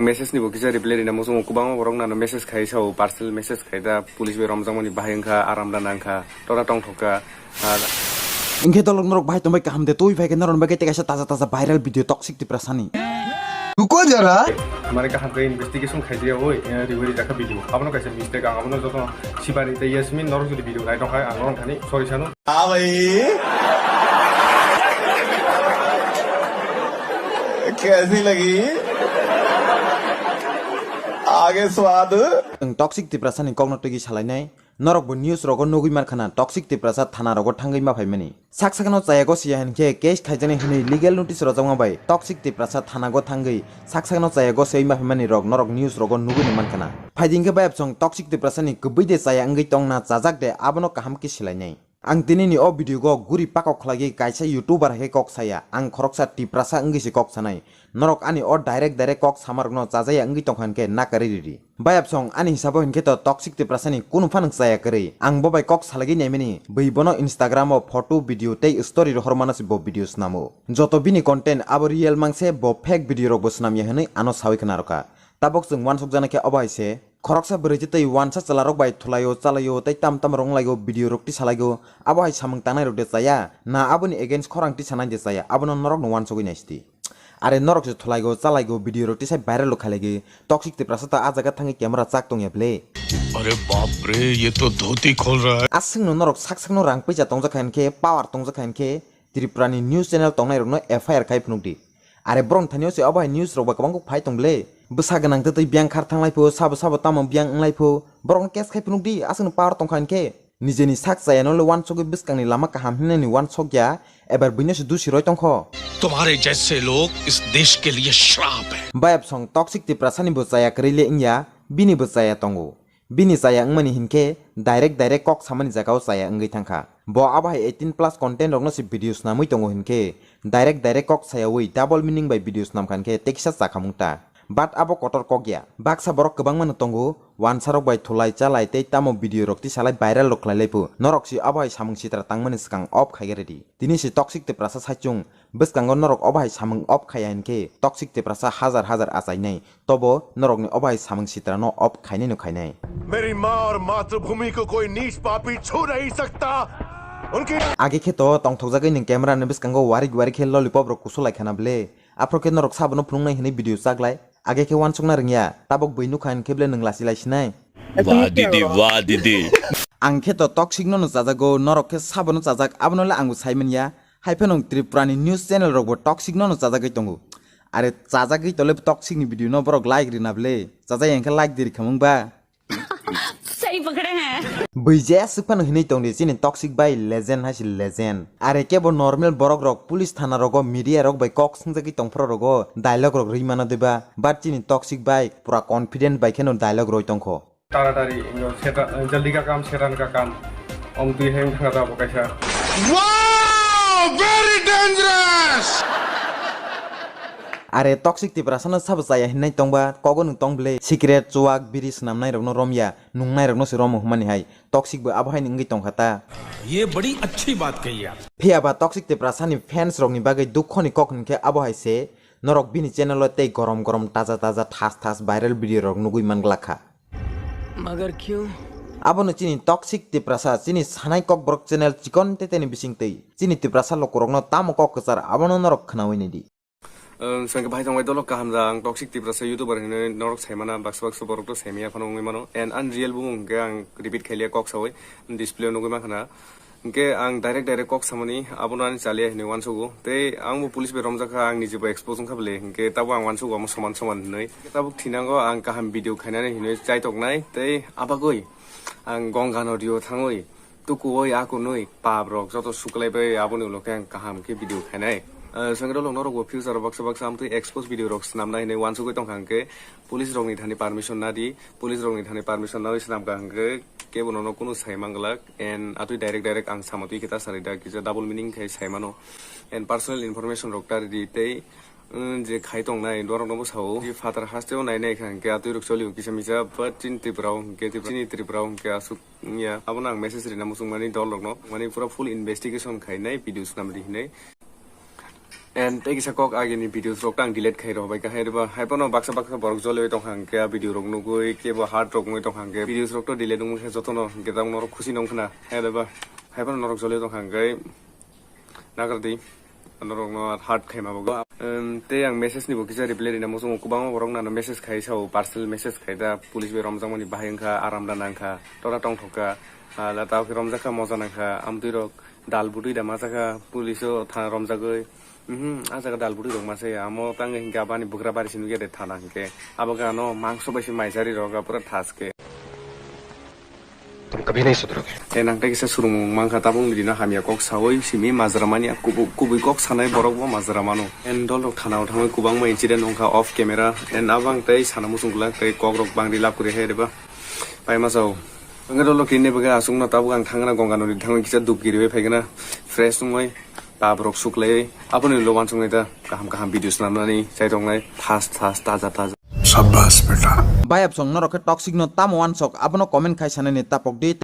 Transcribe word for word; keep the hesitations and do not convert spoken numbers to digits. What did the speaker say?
Message ni bo kisa reply rina muchungo, kwbangma borok nano message khai sao, personal message khai da, police bai romjakmani bahai wngkha, aram da nangkha, tora tongthokha. Ar Hinkhe dolok norok bahai tongbai kaham de, twi phai khe norok bagwi tei kaisa taja taja viral video Toxic Tiprasani. Ruko jara. Mane kaham khe investigation khai dia oi, eh, riwari jakha video. Abono kaisa mistake, ang abono joto Shibani tei Yasmin norok jodi video nai tongkha, ang norok thani sorry sanu. हाँ भाई, कैसी लगी? आगे स्वाद। Ang Toxic Tiprasani kokno twi salainai. Norok bo news rogo nugwi mankha na, Toxic Tiprasa thana rogo thangwi ma phaimani. Sak sakno chaya gosiya hinkhe case khaijaknai hwnwi legal notice rojakma bai Toxic Tiprasa thana go thangwi sak sakno chaya gosiya ma phaimani rok norok news rogo nugwi mankha na. Phaidi hinkhe bayapsong Toxic Tiprasani kwbwi de chaya wngwi tongna, chajak de, abono kaham khe silainai. Ang tinini o video go guri pakok khlaiwi kaisa YouTuber hai khe kok saya. Ang khoroksa Tiprasa wngwi se kok sanai. Norok ani o direct direct kok samarokno chajaya wngwi tongkha hinkhe nakarwi ridi. Bayapsong ani hisabo hinkhe to Toxic Tiprasani kunu phano chaya kwrwi. Ang bo bai kok salaiwi naimani. Bwi bono Instagram o photo, video tei story rohor mano se bo video snamo. Joto bini content abo real mangse, bo fake video rok bo snamya hwnwi ano sawi khna rwkha. Tabok chwng uansukjana khe obo hai se. Khoroksa bwrwi tei uansa chwlarok bai thulaio, chalaio tei tam tam rwnglaio, video rok tisalaio. Abo hai samung tangnai rok de chaya? Na aboni against khorang tisanai de chaya? Abono norokno uansugwi naisidi. Are norok se thulaigo, chalaigo, video rok tisai viral rok khailaigo. Toxic Tiprasa ta ah jaga thangwi camera chak tongya ble. अरे बाप रे, ये तो धोती खोल रहा है। Aswkno norok sak sakno rang puisa tongjak kha hinkhe, power tongjak kha hinkhe, Tripura ni news channel tongnai rokno F I R khai phunuk di. Are borok thani o se obo hai news rok ba kwbang kok phai tong ble. Bwsa gwnang twtwi biyang khar thanglai pho, sabo sabo tamo biyang wnglai pho, borokno case khai phunuk di, aswkno power tong kha hinkhe. Nijeni sak chayano le uansugwi bwskangni lama kaham himnani uansukya, ebar buino se dusi roi tongkho. तुम्हारे जैसे लोग इस देश के लिए श्राप है। Bayapsong Toxic Tiprasani bo chaya kwrwi le wngya, bini bo chaya tongo. Bini chaya wngmani hinkhe direct direct kok samani jagao chaya wngwi thangkha. Bo abo hai eighteen plus content rokno se video snamwi tongo hinkhe direct direct kok sayawi double meaning bai video snamkha hinkhe tekisa chakhamung ta. But abo kotor kok ya. Baksa borok kwbangma no tongo, uansarok bai thulai chalai tei tamo video rok tisalai viral rok khlailai phu. Norok si abo hai samung sitra tangmani swkang off khai ready. Tini si Toxic Tiprasa saichung, bwskango norok obo hai samung off khaiya hinkhe Toxic Tiprasa hajar hajar achainai. Tobo norokni obo hai samung sitrano off khainai no khainai. मेरी माँ और मातृभूमि को कोई नीच पापी छू नहीं सकता। उनकी Age khe to tongthokjagwi nwng camera ni bwskango warik warik khe lollipop rok kusu lai khana ble. Aphuru khe norok sabono phunuknai hwnwi video chaklai. Age khe uansukna rwngya, tabok bui nukha hinkhe ble nwng lachi lai sinai. वाह दीदी, वाह दीदी। Ang khe to Toxic no no chajago, norok khe sabono chajak, abono le ang bo sai manya. Hai phano Tripura ni news channel rok bo Toxic no no chajagwi tongo. Are chajagwi tole Toxic ni video no borok like rina ble. Chajak yang khe like di rikhamung ba. सही पकड़े हैं। Buijaya swk phano hinwi tong di, chini Toxic bai legend hai se legend. Are kebo normal borok rok police thana rogo media rok bai kok swngjagwi tong phro rogo dialogue rok rwi mano diba? But chini Toxic bai pura confident bai kheno dialogue roi tongkho. ताड़ाताड़ी, jaldi ka kam, setan ka kam. Om twi heng thanga da bo kaisa. Wow! Very dangerous! Are Toxic Tiprasa no sabo chaya hinai tongba, kogo nwng tong ble, cigarette, chuwak, biri swnamnai rokno romya, nungnai rokno se romo hwnmani hai, Toxic bo abo hai wngwi tongkha ta. ये बड़ी अच्छी बात कही आप। Phiya ba Toxic Tiprasa ni fans rokni bagwi dukho ni kok hinkhe abo hai se, norok bini channel o tei gorom gorom taja taja thas thas viral video rok nugwi man glak kha. मगर क्यों? Abono chini Toxic Tiprasa, chini sanai kokborok channel chikon teteni bisingtwi. Chini Tiprasa lukurokno tamo kok kwchar, abono norok khnaui naidi. Ang swngkhe bhai tongbai dolo kaham da, ang Toxic Tiprasa YouTuber hinwi norok saimana, baksa baksa borok to saimaya phano wngwi mano. And ani real bumung hwnkhe ang repeat khailiya kok saui display o nugwi mankha na. Hwnkhe ang direct direct kok samani, abono ani chaliya hinwi uansugo. Tei ang bo police bai romjak kha, ang nije bo expose wngkha bwle. Hwnkhe tabuk ang uansugo omo soman soman hinwi. Hwnkhe tabuk thinango ang kaham video khainani hinwi chaitoknai. Tei abagwi ang Gongano rio thangwi tukuwi akunwi pap rok joto suklai bai, aboni ulo khe ang kaham khe video khainai. Eh, swngkhe dolok norok bo future o baksa baksa amtwi expose video rok swnamnai hinwi uansugwi tongkha hwnkhe police rokni thani permission nadi. Police rokni thani permission nawi swnamkha hwnkhe kebo nono kunu sai manglak, and atwi direct direct ang sama twi khe ta sari da, kisa double meaning khai sai mano, and personal information rok ta ridi tei, mm, je khai tongnai norok no bo sao, je phatar haste o nai nai kha hwnkhe atwi rok choli o kisa misa, but chini Tripura o hwnkhe, chini Tripura o hwnkhe aswk wngya. Abono ang message rina muchung mani dol rok no, mani pura full investigation khai nai, video swnam ri hinai. And tei kisa kok agini videos rok tang delete khai rok bai kahai riba. Hai phano baksa baksa borok joloi tong hang khe a video rok nugui kebo heart rok nugui tong hang khe videos rok to delete nugui khe jotono hingke tang norok khusi nong khna. Hai riba. Hai phano norok joloi tong hang khe nagar di. Norok no heart khai ma bogo. Em, tei ang message ni bo kisa reply rina muchungo kwbangma borok nano message khai sao personal message khai da police bai romjakmani bahai wngkha aram da nangkha tora tongthok kha. Ah, la tao khe romjak kha moja nangkha amtwi rok. Dal butui da ma jakha, police o thana romjagwi. Mhm, a jaga dal butui rok ma se, amo tang hinkhe abani bugra bari simi gede thana hinkhe. Abo gano mangso bai se maisari rok, pura thas khe. तुम कभी नहीं सुधरोगे। Tei nang tei kisa surung mangkha tabuk ni dino hamya kok sawi simi majra mani, kubui, kubui kok sanai borok bo majra mano. And dol rok thana o thangwi kubangma incident wngkha off camera. And abang tei sana muchung glak tei kok rok bangri lab kuri hai reba. Pai ma sao. Wngkha dolo kini bagwi aswkno tabuk ang thangna Ganga nodi thangwi kisa dubgiri bai phaikhe na fresh wngwi pap rok suklaiwi aboni ulo uansuknai ta kaham kaham video swnamnani chaitongnai thas thas taja taja. शाबाश बेटा। Bayapsong norok khe toxic no tamo uansok abono comment khai sanani tapok di